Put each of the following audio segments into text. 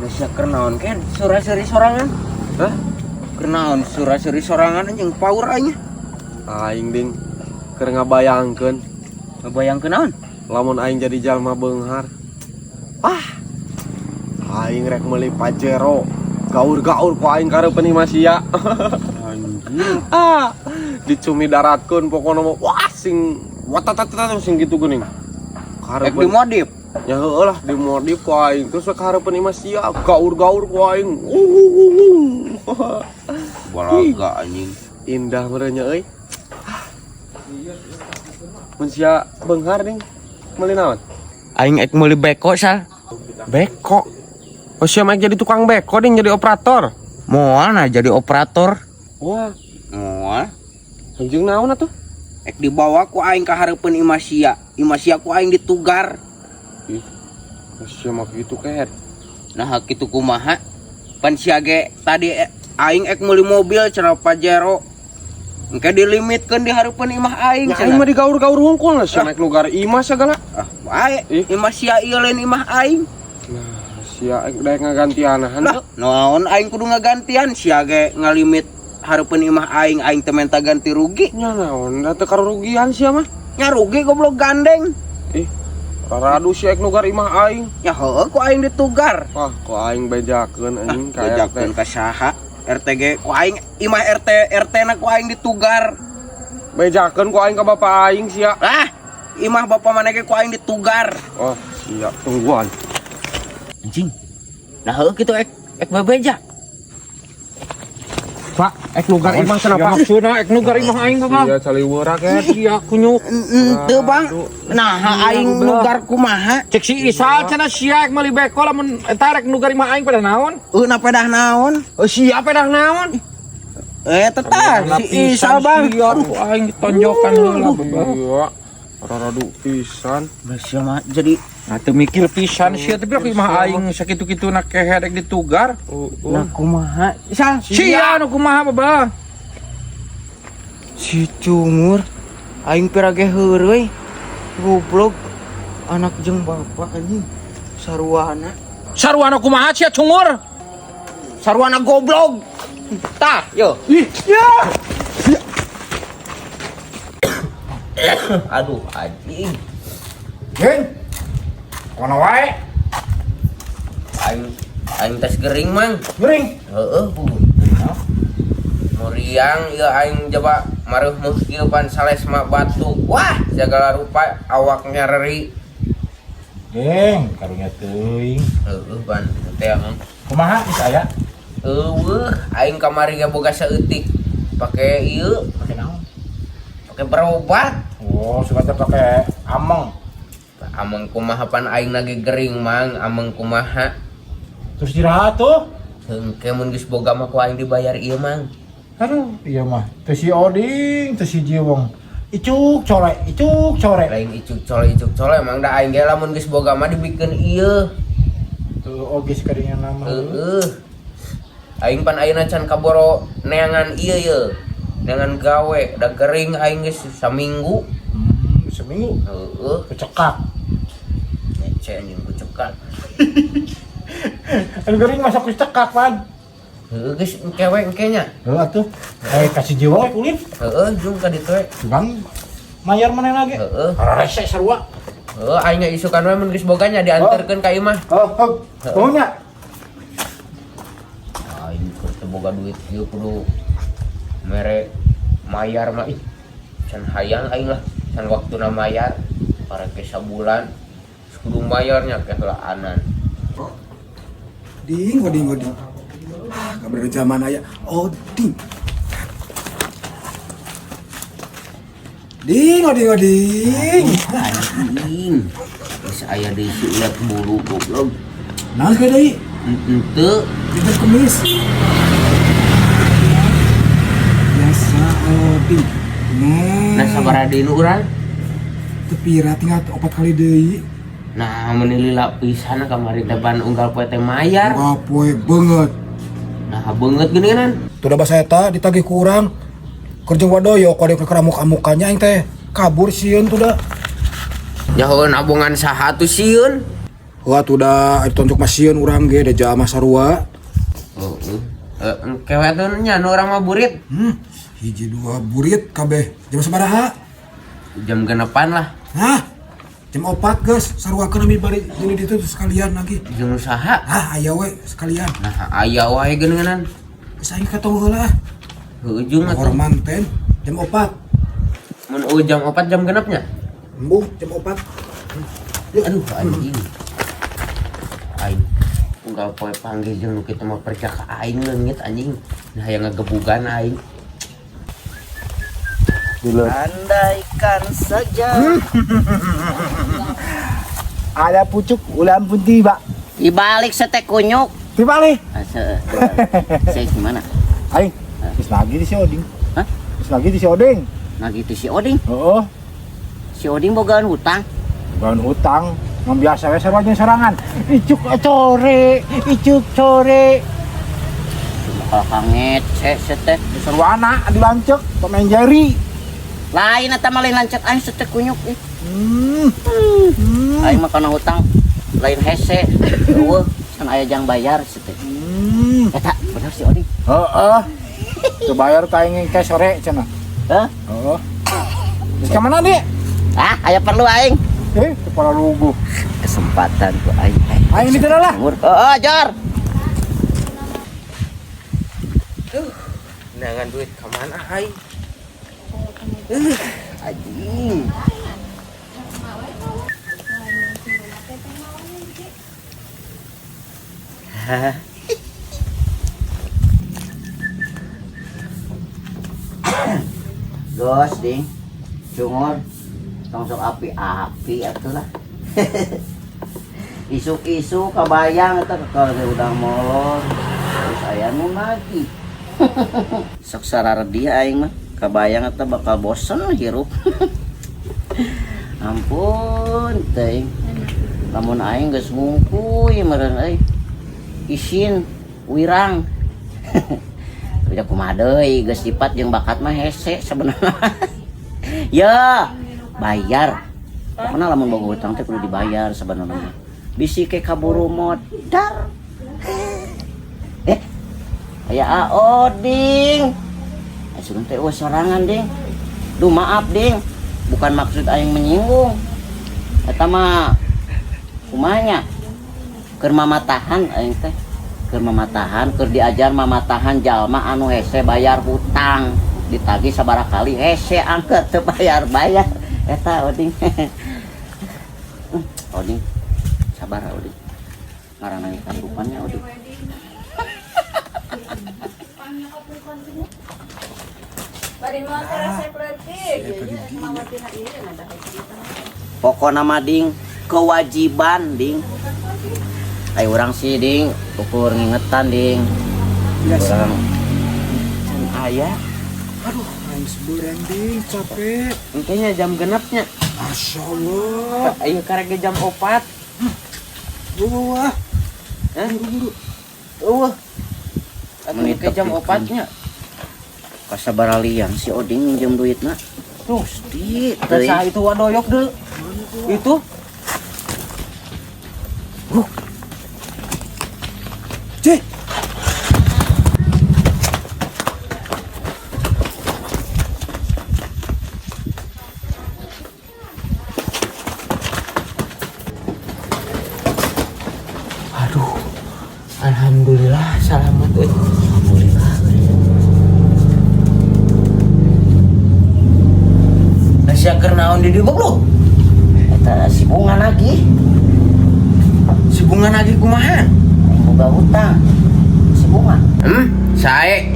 Geus keur naon ken sura-suri sorangan? Hah? Keur naon sura-suri sorangan anjing power aing. Aing ding keur ngabayangkeun. Ngabayangkeun naon? Lamun aing jadi jalma beunghar. Ah. Aing rek meuli Pajero. Gaur-gaur ku aing kareupeun imah sia. Anjing. Ah, dicumi daratkeun pokona mah wah sing watatatata sing gitu geuning. Rek Kareupeun dimodif. Ya heueuh lah dimodif ku aing terus we kahareupeun imah sia gaur-gaur ku aing. Balaga anjing. Indah meureun nya euy. Mun sia beunghar ding meuli naon? Aing ek meuli beko sal. Beko. Oh sia mah jadi tukang beko ding jadi operator. Moal nah jadi operator. Wah, Moal. anjing naon atuh? Ek dibawa ku aing ka hareupeun imah sia. Imah sia ku aing ditugar. Ih, sia mah kitu kehet. Nah kitu kumaha? Pan sia ge tadi aing ek meuli mobil cenah Pajero. Engke dilimitkeun di hareupeun imah aing Ya aing mah digaur-gaur hungkul lah sia naik nugar imah segala. Ah, bae. Ih. Imah sia ieu lain imah aing. Nah, sia aing daek ngagantianahan Lah, naon aing kudu ngagantian sia ge ngalimit hareupeun imah aing, aing teu menta ganti rugi. Nya naon da teu karugian sia mah. Nya rugi goblok gandeng. Ih, raradu sia ek nugar imah aing. Nya heueuh ku aing ditugar. Wah, ku aing bejakeun anjing ka RT. Bejakeun ka saha? RT ge ku aing imah RT RT na ku aing ditugar. Bejakeun ku aing ka bapak aing sia. Ah, imah bapak maneh ge ku aing ditugar. Oh, sia tungguan. Anjing. Nah heueuh kitu ek ek bebeja. Pak, ek nugar imah cenah Pak. Maksudna ek nugar imah aing Bapak. Sia caliweurak ket. Sia kunyuk. Henteu Bang. Nah, aing nugar kumaha? Cek si Isal cenah sia ek meuli beko lamun eta rek nugar imah aing pada naon? Na pedah naon? Oh sia pedah naon? Tetah si Isal Bang. Sia ku aing ditonjokan heula Bapak. Iya. Raradu pisan. Sia mah jadi Nah, teu mikir pisan sia tapi aku imah aing sakitu-kituna kehe rek ditugar. nah kumaha? Isal Sia nu kumaha Bapak? Si cungur aing pira ge heureuy. Goblok anak jeung bapak anjing. Sarwana. Sarwana kumaha sia cungur? Sarwana goblok. Tah, yo. Ih, ya. Aduh, anjing. Geng. Kono wae. Aing aing tes gering, Mang. Gering. Heeh, bu. Muriang ieu aing coba mareuh meuh ieu pan salesma batuk. Wah, segala rupa awak nyereri. Geng, karunya teuing. Heeh, pan teh Mang. Kumaha geus aya? Eueuh, aing kamari ge boga saeutik. Pake ieu, Pake naon? Pake berobat. Oh, suka teh pake ameng. Ameng kumaha pan aing lagi gering, Mang, ameng kumaha. Terus istirahat tuh. Hengke mun geus boga mah ku aing dibayar ieu, Mang. Aduh, iya mah. Teu si Oding, teu si Jiwong. Icuk core, icuk core. Lain icuk cole Mang, da aing ge lamun geus boga mah dibikeun ieu. Tuh oge si kadinya nama. Heeh. Aing pan ayeuna can kaboro neangan ieu ye. Neangan gawe, da gering aing geus saminggu. Seminggu Heeh, kecekak. Ngece anjing kucekak. Anu gering masa kucekak pan. Heeh geus engke we engke nya. Heuh atuh. Kasih Jiwong we ulin. Heeh, jung ka ditu we. Cuman mayar maneh lagi. Heeh. Rese sarua. Heeh, aing ge isukan we mun geus boga nya dianterkeun ka imah. Oh, oh. Nuhun nya. Aing keur teu boga duit ieu kudu mere mayar mah ih. Can hayang aing lah, can waktuna mayar. Parake sabulan kudu mayarnya ke heulaanan. Ding, oding, oding. Ah, kabar zaman aya. Oding. Ding, oding, oding. Anjing. Geus aya deui si ulat bulu goblok. Naon ge deui? Henteu. Bibir kumis. Biasa oding. Nah. Nah sabaraha deui nu urang? Teu pira tinggal 4 kali deui. Nah, meuni lila pisan kamari teh ban unggal poe teh mayar. Unggal poe beungeut. Nah, beungeut geuningan. Tuh da basa eta ditagih ku urang. Keur jeung wadoyo kode keur amuk-amukannya aing teh kabur sieun tuh da. Nyaho nabungan saha tuh sieun? Heuh atuh da ditonjok mah sieun urang ge da jalma sarua. Heeh. Engke we atuh nya nu urang mah burit. Hiji dua burit kabeh. Jam sabaraha? Jam 6-an lah. Hah? Jam 4 geus, saruakeun ami bari jadi ditu sekalian lagi. Jeung usaha. Ah, aya we sekalian. Nah, aya wae geuningan. Geus aing katong heula. Heueuh jeung atuh. Horman ten jam 4. Mun eueuh jam 4 jam 6 nya. Embuh jam 4. Aduh anjing. Aing unggal poe panggil jeung nu kitu mah percaya ka aing leungit anjing. Nah hayang ngagebugan aing. Andaikan saja Ada pucuk ulam pun tiba. dibalik setek kunyuk. Tiba nih. Asa, saya gimana? Aing, terus lagi di si Oding. Hah? Terus lagi di si Oding. Nah gitu si Oding. Oh, Si Oding bogaan hutang. bukan hutang. Yang biasa we sarua jeung sorangan. Icuk core, icuk core. Cuma kalau kangece setek. Sarwana dilancek pemain jari. Lain eta mah lain lancet aing setek kunyuk ih. Hmm. Aing mah kana hutang lain hese. Eueuh, can aya jang bayar setek. Eta bener si Oding. Heeh. Teu bayar ka aing ke sore cenah. Hah? Heeh. Geus ka mana, Dik? Ah, aya perlu aing. Kepala lugu. Kesempatan ku aing. Aing di lah. Heeh, Jor. Nangan duit ka mana aing? Anjing. Gos, ding. Cungur. Tong sok api-api atuh lah. Isuk-isuk kabayang eta kalau udah molor. Terus aya nu lagi. Sok sararedih aing mah. Kabayang eta bakal bosen hirup. Ampun teuing. Lamun aing geus ngungkuy meureun euy. Isin wirang. Tapi da kumaha deui geus sifat jeung bakat mah hese sebenarnya. Ya, bayar. Pokona lamun boga hutang teh kudu dibayar sebenarnya mah. Bisi ke kaburu modar. Aya Oding. Sugan teh eueuh sorangan, Ding. Duh, maaf, Ding. Bukan maksud aing menyinggung. Eta mah kumanya? Keur mamatahan aing teh. Keur mamatahan, keur diajar mamatahan jalma anu hese bayar hutang. Ditagih sabaraha kali hese angket teu bayar-bayar. Eta Oding. Oding. Sabar Oding. Ngaranna kasupannya Oding. Pokokna mah ding kewajiban ding. Ayo urang sih ding ukur ngingetan ding. Urang can aya. Aduh, aing sebeurang ding capek. Engke nya jam 6 nya. Masya Allah. Ayo karek jam 4. Wah. Hah? Buru-buru. Eueuh. Atuh Menit ke jam tepi 4 nya. Kasabaralian si Oding minjem duitna. Tuh, Gusti, Teu itu wadoyok deui. Itu Cih. Aduh. Alhamdulillah selamat euy. Alhamdulillah. Sia keur naon di dieu goblok? Eta si bunga lagi. Si bunga lagi kumaha? Aing boga hutang. Si bunga. Sae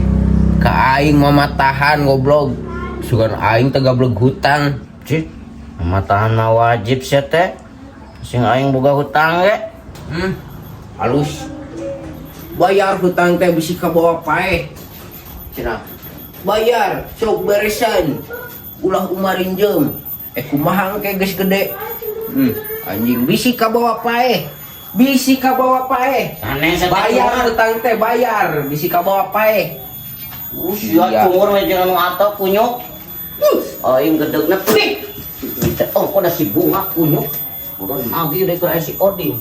ka aing mamatahan goblok. Sugan aing teh gableg hutang. Cih, mamatahan mah wajib sia teh. Sing aing boga hutang ge. Halus. Bayar hutang teh bisi kabawa paeh. Cenah. Bayar, sok beresan. Ulah umarinjem. Kumaha engke geus gede. Anjing bisi kabawa paeh. Bisi kabawa paeh. Aneh sia teh. Bayar hutang teh bayar, bisi kabawa paeh. Sia cungur we jeung anu atok kunyuk. Aing gedegna pik. Oh, kok si bunga kunyuk. Udah nagih deui ka si Oding.